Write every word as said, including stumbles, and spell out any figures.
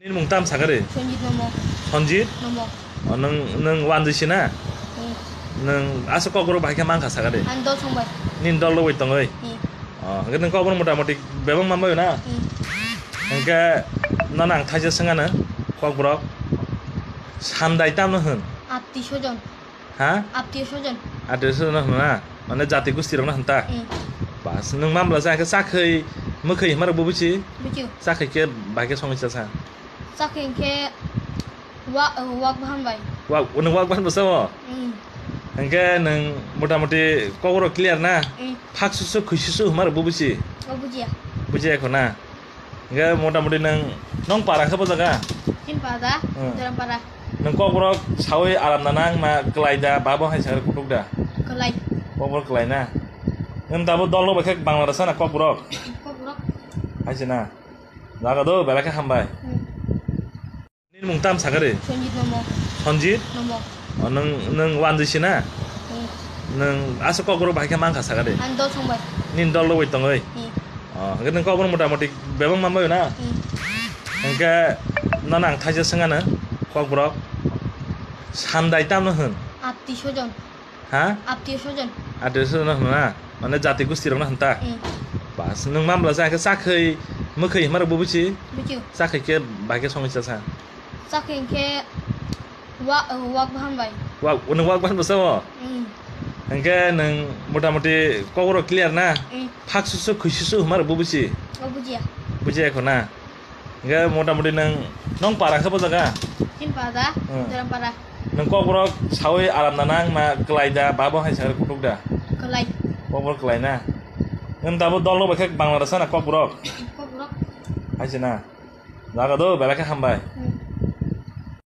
Nini mung tam sakari? Sanjit Nomo. Sanjit? Nomo. O, nwng, nwng wanjwi si na? Hmm. Nwng aswk kokborok bahai khe mankha sakari? Ang dol songbai. Nini dol rwui tongwi? Hmm. O, hwnkhe nwng kokborok mota moti bebak manbaio na? Hmm. Hwnkhe nono ang thaisa swngano kokborok. Sandai tamno hwn? Attiyo sojon. Ha? Attiyo sojon. Attiyo sojon hwn na? Mane jati gusti rokno hwn ta? Hmm. Bas, nwng mamla sa khe chakhwi, mwkhwi hwnmarok bo buchi? Buchio. Chakhwi khe bahai khe songwi chasa? Chakhwi khe wa-, wak bahan bai. Wak, nwng wak bahan bwsa o? Hmm. Hwnkhe nwng mota moti kokborok clear na? Hmm. Phak susu, khwi susu hwnmarok bo buchi? O bujiya. Bujiya kho na? Hwnkhe mota moti nwng, nwng para khe bo jaga? Chini para da, Hmm. Joram para. Nwng kokborok sawi aram da nang na kwlai da, babo hai sakhe kutuk da? Kwlai. Kokborok kwlai na? Nwng tabuk dol rok bai khe Bangladesh na kokborok? Kokborok. Hai se na? Jaga do, belai khe hambai. Hmm. Nini mung tam sakari? Sanjit Nomo. Sanjit? Nomo. O, nwng, nwng wanjwi si na? Hmm. Nwng aswk kokborok bahai khe mankha sakari? Ang dol songbai. Nini dol rwui tongwi? Hmm. O, hwnkhe nwng kokborok mota moti bebak manbaio na? Hmm. Hwnkhe nono ang thaisa swngano kokborok. Sandai tamno hwn? Attiyo sojon. Ha? Attiyo sojon. Attiyo sojon hwn na? Mane jati gusti rokno hwn ta? Hmm. Bas, nwng mamla sa khe chakhwi, mwkhwi hwnmarok bo buchi? Buchio. Chakhwi khe bahai khe songwi chasa? Chakhwi khe wa-, wak bahan bai. Wak, nwng wak bahan bwsa o? Hmm. Hwnkhe nwng mota moti kokborok clear na? Hmm. Phak susu, khwi susu hwnmarok bo buchi? O bujiya. Bujiya kho na? Hwnkhe mota moti nwng, nwng para khe bo jaga? Chini para da, Hmm. Joram para. Nwng kokborok sawi aram da nang na kwlai da, babo hai sakhe kutuk da? Kwlai. Kokborok kwlai na? Nwng tabuk dol rok bai khe Bangladesh na kokborok? Kokborok. Hai se na? Jaga do, belai khe hambai. Hmm.